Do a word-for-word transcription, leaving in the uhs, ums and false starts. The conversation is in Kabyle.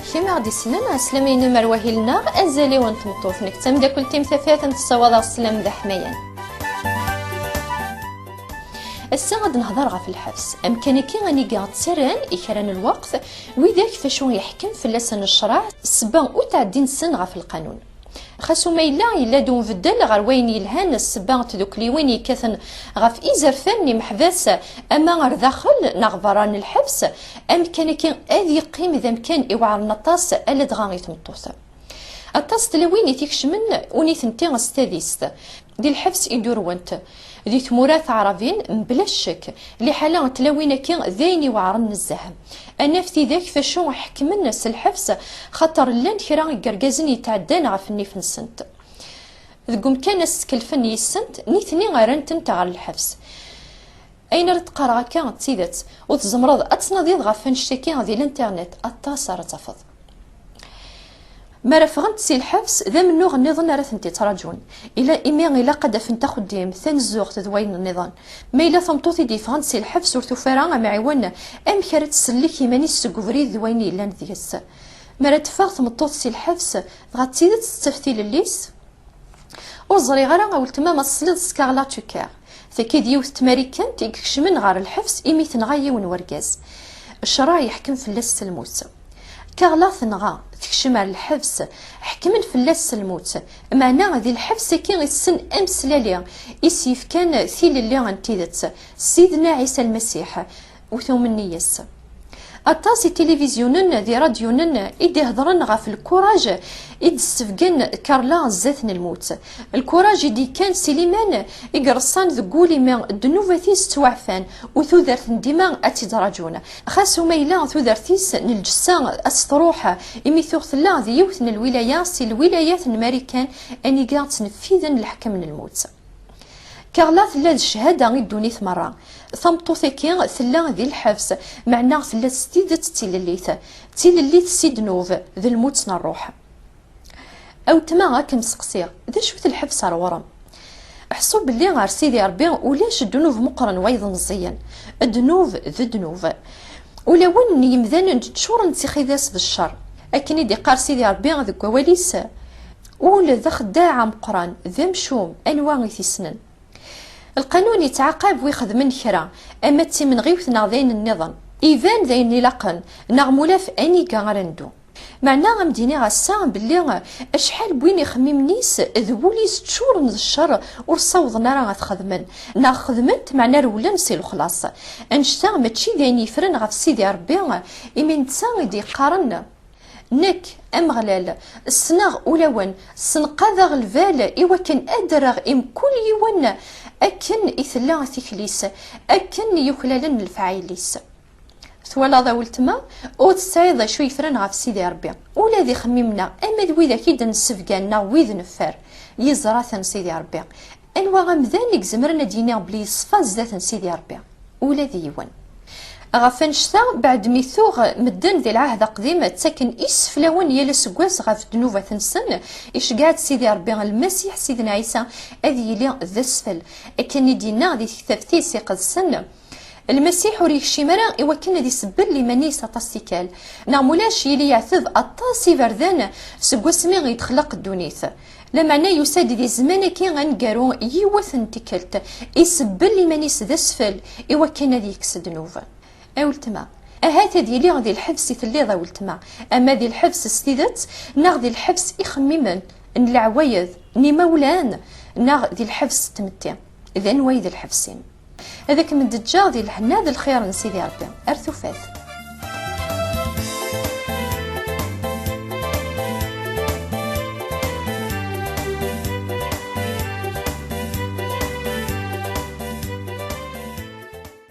Kima ɣ-d-issnen, ɛeslama-inem ar wahil-nneɣ, azal-iw n tmeṭṭut, nekk d tameddakelt-im tafat n tessawaḍ-aɣ sslam d aḥmayan. Ass-a ad nehḍer ɣef lḥebs, amkan-agi aniga ttarran i kra n lweqt widak f acu yeḥkem fell-asen ccreɛ, ssebba ur ttɛeddin-sen ɣef lqanun. Xas uma yella yella-d unbeddel ɣer wayen yelhan, ssebba n tdukliwin yekkaten ɣef izerfan n imeḥbas, ama ar daxel neɣ berra n lḥebs, amkan-agi ad yeqqim d amkan iweɛren aṭas, aladɣa i tmeṭṭut. Aṭas n tlawin i t-ikecmen, ur nitenti s tadist. Di lḥebs i d-urwent. Di tmura taɛrabin, mebla ccek, liḥala n tlawin-agi d ayen iweɛren nezzeh. Ad naf tidak f acu ḥekmen s lḥebs, xaṭer llan kra n yergazen yetɛeddan ɣef nnif-nsent. Deg umkan ad skelfen yis-sent, nitni rran-tent ɣer lḥebs. Ayen ara d-qqareɣ akka d tidet, ur tzemreḍ ad tnadiḍ ɣef annect-agi di l'internet, aṭas ara tafeḍ. Mi ara ffɣent si lḥebs, d amennuɣ nniḍen ara tent-ittraǧun. Ila, imi ilaq ad d-afent axeddim, tanezzuɣt d wayen nniḍen. Ma yella tameṭṭut i d-yeffɣen si lḥebs ur tufi ara amɛiwen, amek ara tsellek iman-is seg ubrid d wayen yellan deg-s? Mi ara teffeɣ tmeṭṭut si lḥebs, dɣa d tidet tettaf tilelli-s? Ur ẓriɣ ara, a weltma, ma tesliḍ s Carla Tucker. Tagi d yiwet n tmarikant i ikecmen ɣer lḥebs imi tenɣa yiwen n wergaz. Ccṛeɛ yeḥkem fell-as s lmut. Carla tenɣa, tekcem ar lḥebs, ḥekmen fell-as s lmut. Meɛna di lḥebs-agi i tessen ameslali i s-yefkan tilelli n tidet, Sidna Ɛisa Lmasiḥ, u tumen yes. Aṭas i tilivizyunen d iradyunen i d-ihedṛen ɣef lkuraj i d-tessebgen Carla zdat n lmut. Lkuraj i d-yekkan si liman i ireṣṣan deg wul imi ddnubat-is ttwaɛfan u tudert n dima ad tt-id-raǧun. Xas uma yella tudert-is n lǧessa ad s-truḥ, imi tuɣ tella di yiwet n lwilaya si lwilayat n Marikan aniga ttneffiden leḥkem n lmut. Carla tella d cchada i ddunit merra. Tameṭṭut-agi tella di lḥebs, meɛna tella s tidet d tilellit. D tilellit si ddnub, d lmut n ṛṛuḥ. A weltma, ad kem-seqsiɣ, d acu-t lḥebs ar ɣur-m? Ḥṣu belli ar Sidi Ṛebbi ulac ddnub meqqren wayeḍ meẓẓiyen. Ddnub d ddnub. Ulawen n yimdanen ččuren d tixidas d cceṛ. Akken i d-iqqar Sidi Ṛebbi deg wawal-is, ul d axeddaɛ ameqqran, d amcum, anwa i t-issnen? Lqanun yettɛaqab wi xedmen kra, ama d timenɣiwt neɣ d ayen nniḍen. Iban d ayen ilaqen, neɣ mulaf aniga ara neddu. Meɛna, am d-iniɣ ass-a belli acḥal n win ixemmimen-is d wul-is ččuren d cceṛ, ur ssawḍen ara ad t-xedmen, neɣ xedmen-t meɛna rewlen si lexlaṣ. Annect-a mačči d ayen yeffren ɣef Sidi Ṛebbi, imi netta i d-yeqqaren: Nekk, Ameɣlal, ssneɣ ulawen, ssenqadeɣ lbal i wakken ad d-rreɣ i mkul yiwen akken i tella tikli-s, akken i yuklalen lefɛayel-is. Twalaḍ a weltma, ur tesɛiḍ acu yeffren ɣef Sidi Ṛebbi. Ula d ixemmimen-a, ama d widak i d-nessebgan neɣ wid neffer, yeẓra-ten Sidi Ṛebbi. Anwa amdan i izemren ad d-yini belli yeṣfa zdat n Sidi Ṛebbi? Ula d yiwen. Ɣef annect-a, beɛd mi tuɣ medden di Lɛahd Aqdim ttaken iseflawen yal aseggas ɣef ddnubat-nsen, iceggeɛ-d Sidi Ṛebbi Lmasiḥ Sidna Ɛisa ad yili d asfel, akken i d-yenna di tektabt-is iqedsen: Lmasiḥ ur yekcim ara i wakken ad isebbel iman-is aṭas tikkal, neɣ mulac yili yeɛteb aṭas iberdan seg wasmi i d-texleq ddunit. Lameɛna yusa-d di zzman-agi aneggaru yiwet n tikkelt, isebbel iman-is d asfel i wakken ad yekkes ddnub. A weltma, ahat ad yili di lḥebs i telliḍ a weltma, ama di lḥebs s tidet, neɣ di lḥebs ixemmimen, n leɛwayed, n imawlan, neɣ di lḥebs s tmetti. D anwa i d lḥebs-im? Ad kem-d-ǧǧeɣ di lḥenna d lxir n Sidi Ṛebbi. Ar tufat.